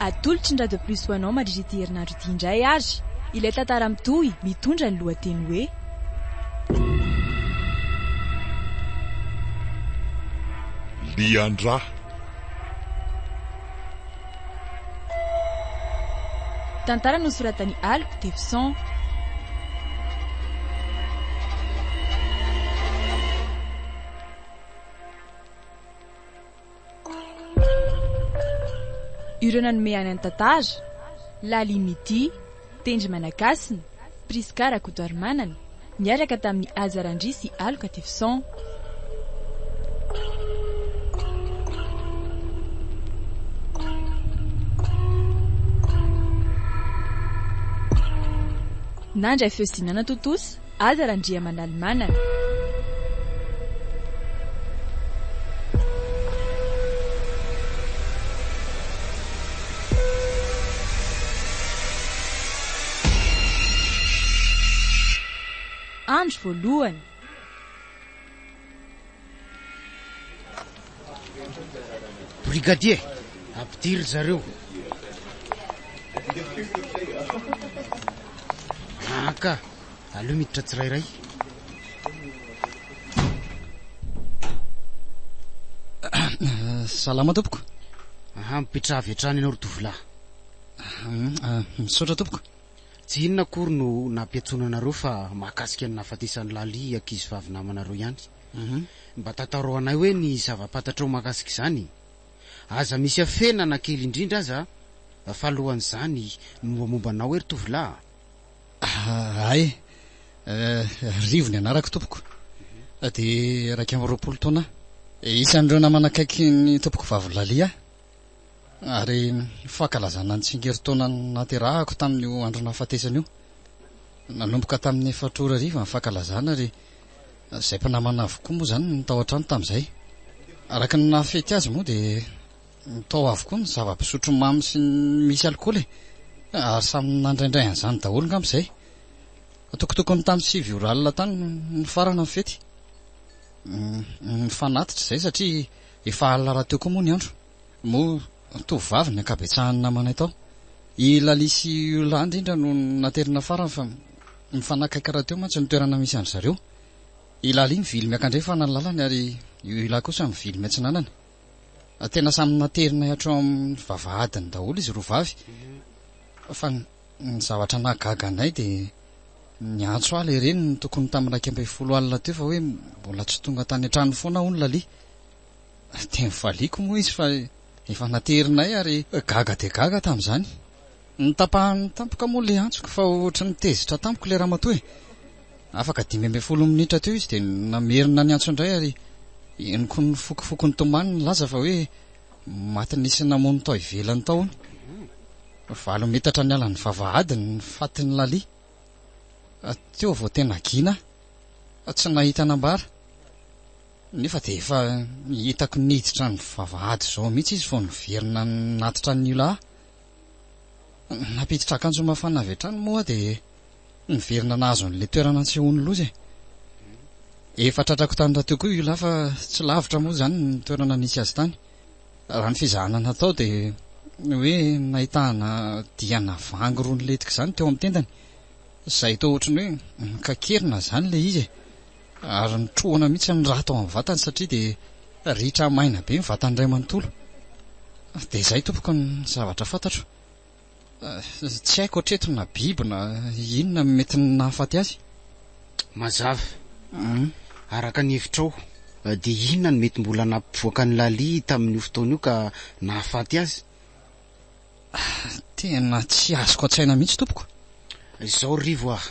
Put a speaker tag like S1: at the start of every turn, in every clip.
S1: Atolotry ny Radio Plus ho anao mandritra ity herinandro ity indray ary ilay tantara mitohy mitondra ny lohateny hoe.
S2: Lian-drà.
S1: Tantara nosoratan'i Aloky Tefson. Ireo nanome aina ny tantara, Laly Midi, Tendry Manakasina, Prisca Rakotoarimanana, niaraka tamin'i Haja Randria sy Aloka Tefson. Nandray feo sy nanatontosa Aza Randriamanalimanana. Andro voalohany.
S3: Brigadier, ampidiro ry zareo. Aka, aleo miditra tsirairay.
S4: Salama tompoko.
S3: Aha, mipetraha avy hatrany ianao ry tovolahy.
S4: Misaotra tompoko.
S3: Tsy inona akory no nampiantsoana anareo fa mahakasika ny nahafatesan'i Lalie ankizivavy namanareo ihany. Mba tantarao anay hoe ny zava-pantatrao mahakasika izany? Aza misy afenina na kely indrindra aza fa alohan'izany ny mombamomba anao hoe ry tovolahy
S4: a! Hay, Rivo ny anarako tompoko. Dia 21 taona aho. Isan'ireo namana akaiky ny tompokovavy Lalie aho. Ary fankalazana ny tsingerin-taona nahaterahako tamin'io andro nahafatesany io. Nanomboka tamin'ny efatra ora hariva ny fankalazana ary izay mpinamana avokoa moa izany no tao an-trano tamin'izay. Araka ny nahafety azy moa dia tao avokoa ny zava-pisotro mamy sy ny misy alikaola e! Ary samy nandraindray an'izany daholo angamba izay. Tokotokony tamin'ny 9 ora alina tany no nifarana ny fety. Nifanatitra izay satria efa alina rahateo koa moa ny andro. Moa tovovavy ny ankabetsahan'ny namanay tao. I Lalie sy Yola indrindra no naterina farany fa mifanakaiky rahateo mantsy ny toerana misy an-dry zareo. I Lalie mivily miakandrefana ny lalany ary i Yola kosa mivily miatsinanana. Tena samy naterinay hatreo amin'ny vavahadiny daholo izy roa vavy. Fa ny zavatra nahagaga anay dia niantso ahy ilay reniny tokony tamin'ny 11 alina teo fa hoe mbola tsy tonga tany an-trano foana hono Lalie. Dia nivaliako moa izy fa efa naterinay ary gaga dia gaga tamin'izany. Notapahany tampoka moa ilay antsoko fa ohatry ny tezitra tamiko ilay ramatoa e. Afaka 15 minitra teo izy dia namerina niantso indray ary henoko nifokofoko nitomany nilaza fa hoe maty nisy namono tao ivelany tao hono. Valo metatra niala ny vavahady ny fatin'i Lalie. Teo vao tena gina aho, tsy nahita nambara. Nefa dia efa hitako niditra ny vavahady izao mihitsy izy vao niverina nanatitra an'i Yula ahy. Nampiditra akanjo mafana avy hatrany moa aho dia niverina nahazo an'ilay toerana nisehoan'ny loza e. Efa tratrako tany rahateo koa i Yula fa tsy lavitra moa izany ny toerana nisy azy tany. Raha ny fizahana natao dia hoe nahitana diana vangy roa nilentika izany teo amin'ny tendany. Izay toa ohatry ny hoe nikakerina izany ilay izy e. Ary nitrohana mihitsy ny rà tao amin'ny vatany satria dia ritra maina be ny vatany iray manontolo. Dia izay tompoko ny zavatra fantatro. Tsy haiko hatreto na biby na inona no mety nahafaty azy.
S3: Mazava. Araka ny hevitrao, dia inona no mety mbola nampivoaka an'i Lalie tamin'io fotoana io ka nahafaty azy?
S4: Tena tsy azoko an-tsaina mihitsy tompoko.
S3: Izao ry Rivo ah.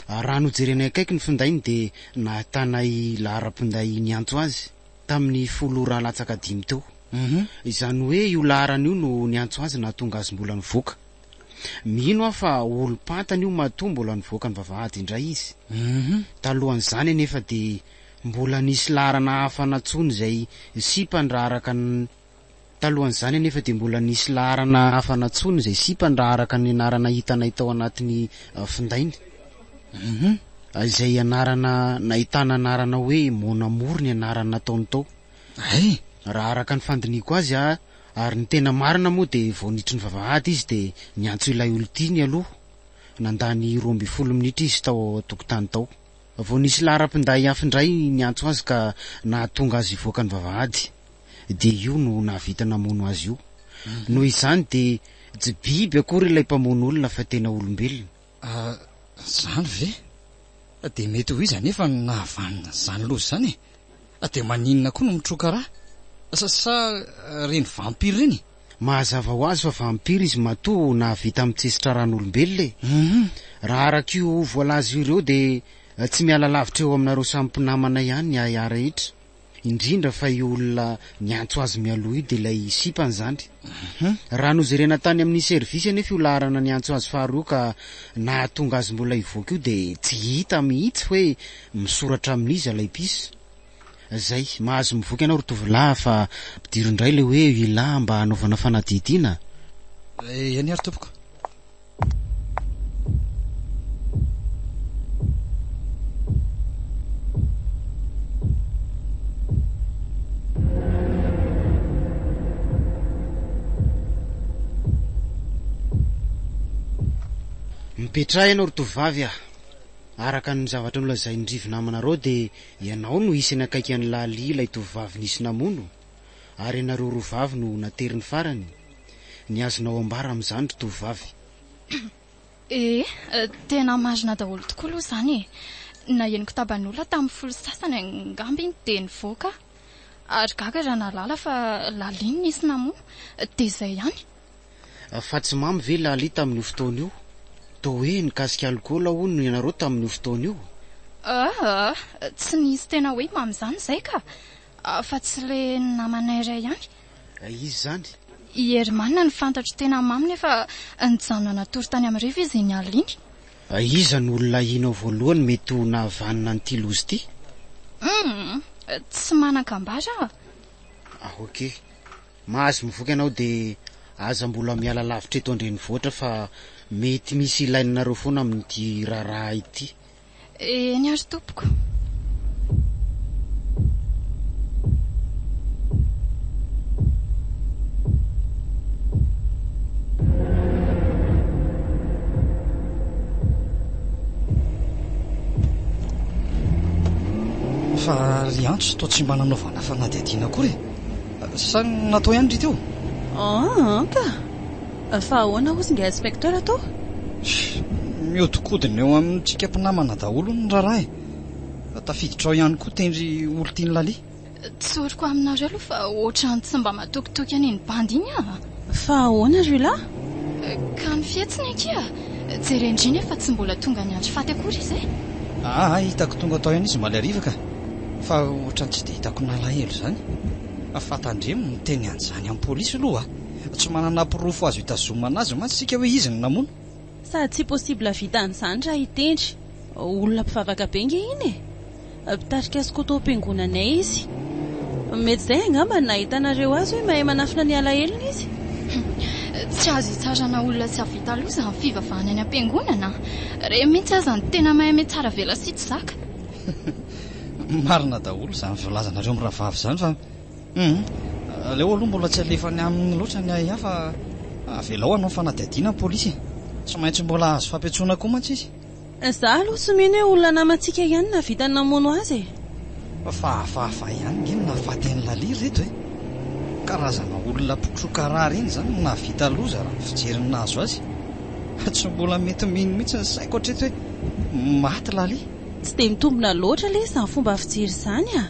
S3: Raha nojerenay akaiky ny findainy dia nahitanay laharam-pinday niantso azy tamin'ny folo ora latsaka dimy teo. Izany hoe io laharana io no niantso azy nahatonga azy mbola nivoaka. Mino aho fa olom-pantany io matoa mbola nivoaka ny vavahady indray izy. Talohan'izany anefa dia mbola nisy laharana hafa nantsoiny izay sipany raha araka ny Talohan'izany anefa dia mbola nisy laharana hafa nantsoina izay sipany raha araka ny anarana hitanay tao anatin'ny findainy. Izay anarana nahitana anarana hoe Mon amour ny anarana nataony tao.
S4: Hay!
S3: Raha araka ny fandinihiko azy. Ary ny tena marina moa dia vao niditry ny vavahady izy dia niantso ilay olon-tiany aloha. Nandany 12 minitra izy tao an-tokotany tao. Vao nisy laharam-pinday hafa indray niantso azy ka nahatonga azy hivoaka ny vavahady. Dia io no nahavita namono azy io. Noho izany dia tsy biby akory ilay mpamono olona fa tena olombelona.
S4: Ah, izany ve? Dia mety ho iza anefa no nahavanona an'izany loza izany e? Dia maninona koa no mitroka rà? Sa, sa ireny vampire ireny e?
S3: Mazava ho azy fa vampire izy matoa nahavita mitsetsitra ràn'olombelona e! Raha araka io voalaza io ireo dia tsy miala lavitra eo aminareo samy mpinamana ihany ny ahiahy rehetra. Indrindra fa io olona niantso azy mialoha io dia ilay sipany izany. Raha nojerena tany amin'ny service anefa io laharana niantso azy faharoa io ka nahatonga azy mbola hivoaka io dia tsy hita mihitsy hoe misoratra amin'iza ilay pisa. Zay, mahazo mivoaka ianao ry tovolahy fa ampidiro indray ilay hoe Ila mba hanaovana fanadihadiana.
S4: Eny ary tompoko.
S3: Mipetraha ianao ry tovovavy ah! Araka ny zavatra nolazain'i Rivo namanareo dia ianao no isany akaiky an'i Lalie ilay tovovavy nisy namono ary ianareo roa vavy no nateriny farany. Ny azonao ambara amin'izany ry tovovavy?
S2: Ee, tena marina daholo tokoa aloha izany e! Nahenoko taban'olona tamin'ny folo sy sasany angamba iny dia nivoaka aho. Ary gaga raha nahalala fa Lalie no nisy namono. Dia izay ihany.
S3: Fa tsy mamo ve Lalie tamin'io fotoana io? Toa hoe nikasika alikaola hono ianareo tamin'io fotoana io?
S2: Aa, tsy nisy tena hoe mamo izany izay ka! Afa-tsy ilay namanay iray ihany.
S3: Iza izany?
S2: I Herman no fantatro tena mamy nefa nijanona natory tany amin'ny Rivo izy iny alina iny.
S3: Iza no olona ahianao voalohany mety ho nahavanona an'ity loza ity?
S2: Humm, tsy manan-kambara aho.
S3: Ah ok. Mahazo mivoaka ianao dia aza mbola miala lavitra eto an-drenivohitra fa mety misy ilainareo foana amin'ity raharaha ity.
S2: Eny ary tompoko.
S4: Fa ry Antso toa tsy mba nanaovana fanadihadiana akory e! Sa natao ihany ry teo?
S1: An ka! Fa ahoana hozy ingahy inspecteur tô?
S4: Mihodinkodina eo amintsika mpinamana daholo ny raharaha e! Tafiditra ao ihany koa tendry olon-tian'i Lalie.
S2: Tsoriko aminareo aloha fa ohatran'ny tsy mba matokitoky an'iny bandy iny aho a!
S1: Fa ahoana ry lahy?
S2: Ka ny fihetsiny akia jeren-dry nefa tsy mbola tonga niandry faty akory izy e!
S4: Aa hitako tonga tao ihany izy omaly hariva ka! Fa ohatran'ny tsy dia hitako nalahelo izany. Fa tandremo miteny an'izany amin'ny polisy aloha a! Tsy manana porofo azo itazomana azy mantsy isika hoe izy no namono.
S1: Sady tsy possible vita an'izany raha i Tendry. Olona mpivavaka be nge iny e! Mpitarika skoto ao am-piangonanay izy. Mety izay angamba no nahitanareo azy hoe mahay manafina ny alahelony izy.
S2: Tsy azo itsarana olona tsy hahavita loza ny fivavahana any am-piangonana. Ireny mihitsy aza no tena mahay mitsara vela sy tsy zaka.
S4: Marina daholo izany voalazanareo mirahavavy izany fa Humm. Aleo aloha mbola tsy alefa any aminy loatra ny ahiahy fa avelao hanao fanadihadiana ny polisy e. Tsy maintsy mbola hahazo fampiantsoana koa mantsy izy.
S1: Za aloha tsy mino hoe olona namantsika ihany nahavita namono azy e.
S4: Fa hafahafa ihany nge ny nahafaty an'i Lalie ry reto e. Karazana olona mpitroka rà ireny izany no nahavita loza raha ny fijery ny nahazo azy. Tsy mbola mety mino mihitsy ny saiko hatreto hoe maty Lalie.
S1: Tsy dia mitombina loatra lesy izany fomba fijery izany a!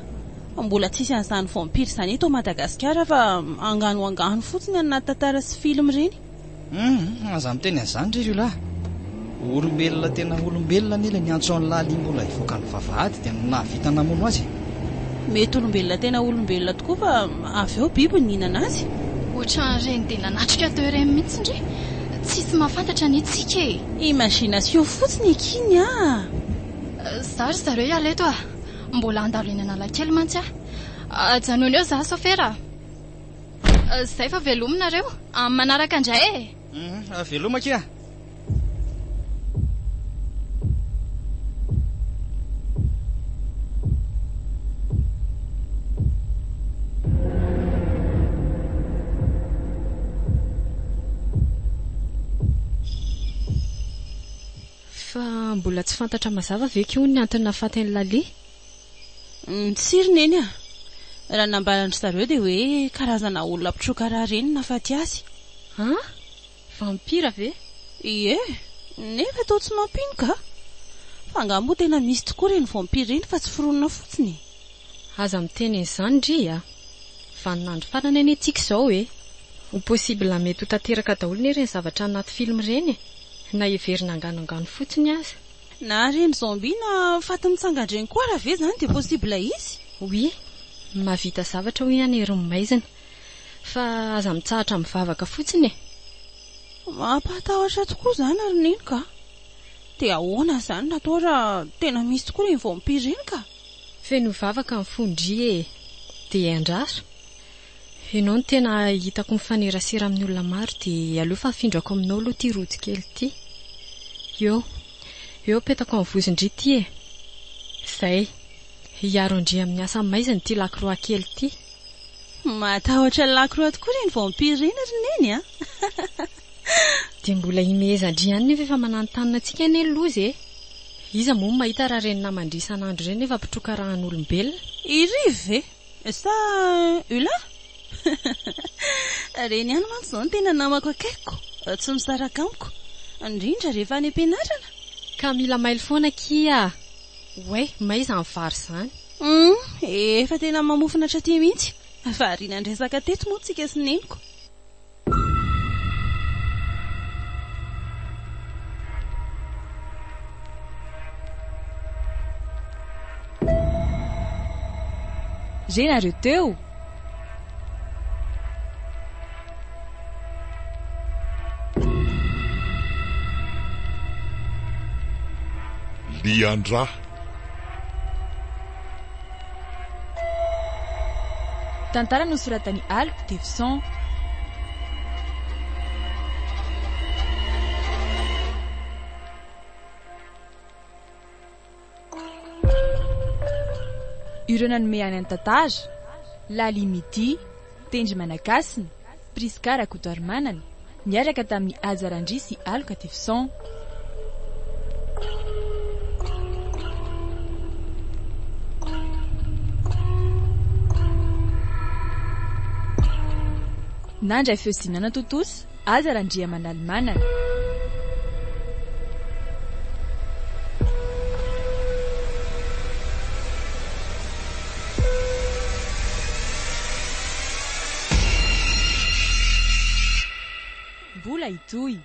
S1: Mbola tsisy an'izany vampire izany eto Madagasikara fa angano angano fotsiny any anaty tantara sy film ireny.
S4: Humm aza miteny an'izany ry Rula a! Olombelona tena olombelona anie ilay niantso an'i Lalie mbola hivoaka ny vavahady dia nahavita namono azy e!
S1: Mety olombelona tena olombelona tokoa fa avy eo biby no nihinana azy.
S2: Ohatran'ireny dia nanatrika teo ireny mihitsy ndry! Tsisy mahafantatra anie tsika e!
S1: Imagination fotsiny akia ny ahy a!
S2: Za ry zareo hiala eto a! Mbola handalo eny Analakely mantsy aho. Ajanony eo za sôfera a! Zay fa veloma nareo, amin'ny manaraka indray e!
S4: Veloma akia!
S5: mbola tsy fantatra mazava ve koa ny antony nahafaty an'i Lalie?
S1: Tsia ry Neny a! Raha ny nambaran-dry zareo dia hoe karazana olona mpitroka rà ireny no nahafaty azy.
S5: An? Vampira ve?
S1: Ie, nefa toa tsy mampino ka! Fa angaha moa tena misy tokoa ireny vampira ireny fa tsy foronina fotsiny e?
S5: Aza miteny an'izany ndry a! Vaninandro farany anie tsika izao e! Ho possible mety ho tanteraka daholo anie ireny zavatra anaty film ireny e! Na heverina anganongano fotsiny aza.
S1: Na ireny zombie na faty mitsangan-dreny koa ara ve izany dia possible hisy?
S5: Oui, mahavita zavatra hoy ihany ery ny maizina. Fa aza mitsahatra mivavaka fotsiny e!
S1: Mampahatahotra tokoa izany ry Neny ka! Dia ahoana izany raha toa raha tena misy tokoa ireny vampire ireny ka?
S5: Feno vavaka ny fon-dry e! Dia andraso. Ianao no tena hitako mifanerasera amin'ny olona maro dia aleo fa afindrako aminao aloha ity rojo kely ity. Eo. Eo apetako amin'ny vozon-dry ity e! Izay. Hiaro an-dry amin'ny asa maizina ity lakroa kely ity.
S1: Matahotra lakroa tokoa ireny vampire ireny ry Neny a!
S5: Dia mbola imehezan-dry ihany nefa efa mananontanona antsika anie ny loza e! Iza moa no mahita raha ireny naman-dry isan'andro ireny nefa mpitroka ràn'olombelona?
S1: I Rivo ve? Sa Ula? Ireny ihany mantsy izao no tena namako akaikiko, tsy misaraka amiko, indrindra rehefa any am-pianarana.
S5: Ka mila mailo foana akia a! Oay, may izany vary izany.
S1: Humm, efa tena mamofona hatraty mihitsy. Variana niresaka teto moa tsika sy neniko.
S6: Re nareo teo?
S7: Lian-drà.
S6: Tantara nosoratan'i Aloky Devson. Ireo nanome ahy ny tantara, Lalie Midi, Tendry Manakasina, Prisca Rakotoarimanana, niaraka tamin'i Haja Randria sy Aloka Tivison. Nandray feo sy nanatontosa Haja Randriamanalimanana. Mbola hitohy.